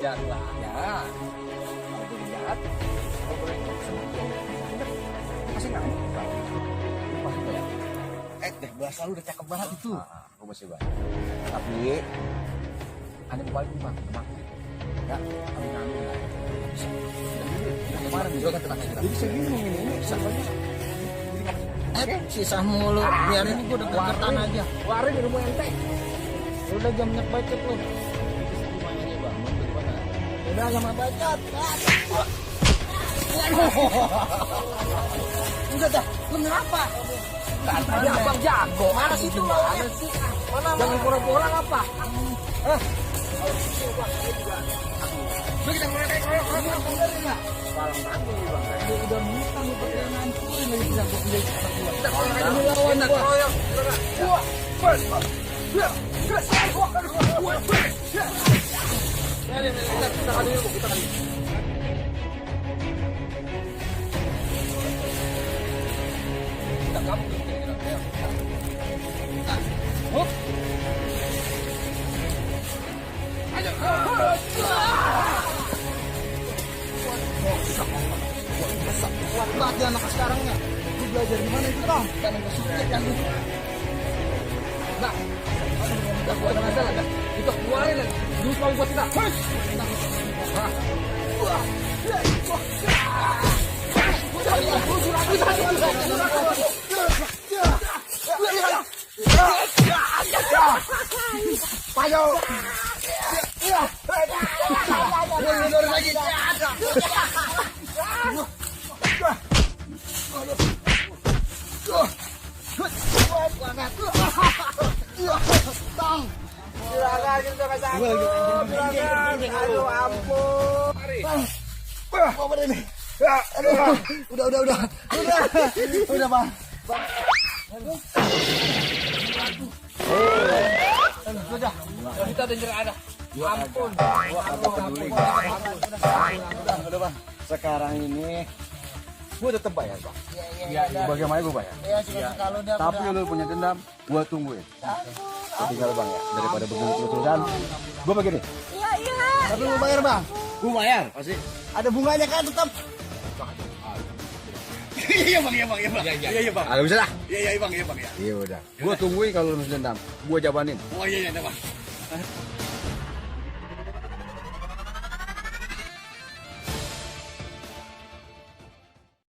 Ya lah, ya. Kalau gue jahat, kalau gue masih nggak masih banyak. Deh, bahasa lu udah cakep banget itu. Gue masih banyak. Tapi, ada balik bang, tenang. Ya, amin lah. Bisa. Yang kemarin juga kan tenang aja. Jadi segini ini bisa banyak. Sisa mulu, biar ini gue udah kegertan aja. Warin di rumah ente. Udah jamnya bacot lu. Udah sama bacot. Udah dah, lu kenapa? Tadi abang jago. Mana sih itu lawannya? Mana? Jangan pura-pura apa? Lu kita mulai kayak koyok bener enggak? Palang tanggung bang. Dia udah minta lu pakai ngancurin lagi bisa gue pilih anak gua. Kita koyok Kamu lawan kita gua. koyok. Gua. Kita kali yuk, kita kali. Kita kamu kita. Hop. Ayo. Kuat banget dia anak sekarangnya. Lu belajar di mana itu bang? Kan yang kesulitan kan lu. Nah, kita buat masalah kan? Kita keluarin lagi. Dulu kalau buat kita. Payo. Aduh ampun. Udah bang. Sudah. Kita udah nyerah ada. Ampun. Udah bang. Sekarang ini gue tetep bayar bang. Iya. Bagaimana gue bayar? Kalau udah Tapi lu punya dendam, gue tungguin. Gue tinggal bang ya, daripada begitu dan gue begini. iya. Tapi lu bayar bang. Gue bayar pasti. Ada bunganya kan tetap. Iya bang. Iya bang. Agak bisa lah. Iya bang. Iya udah. Gue tungguin kalau lu dendam, gue jabanin. Oh iya bang.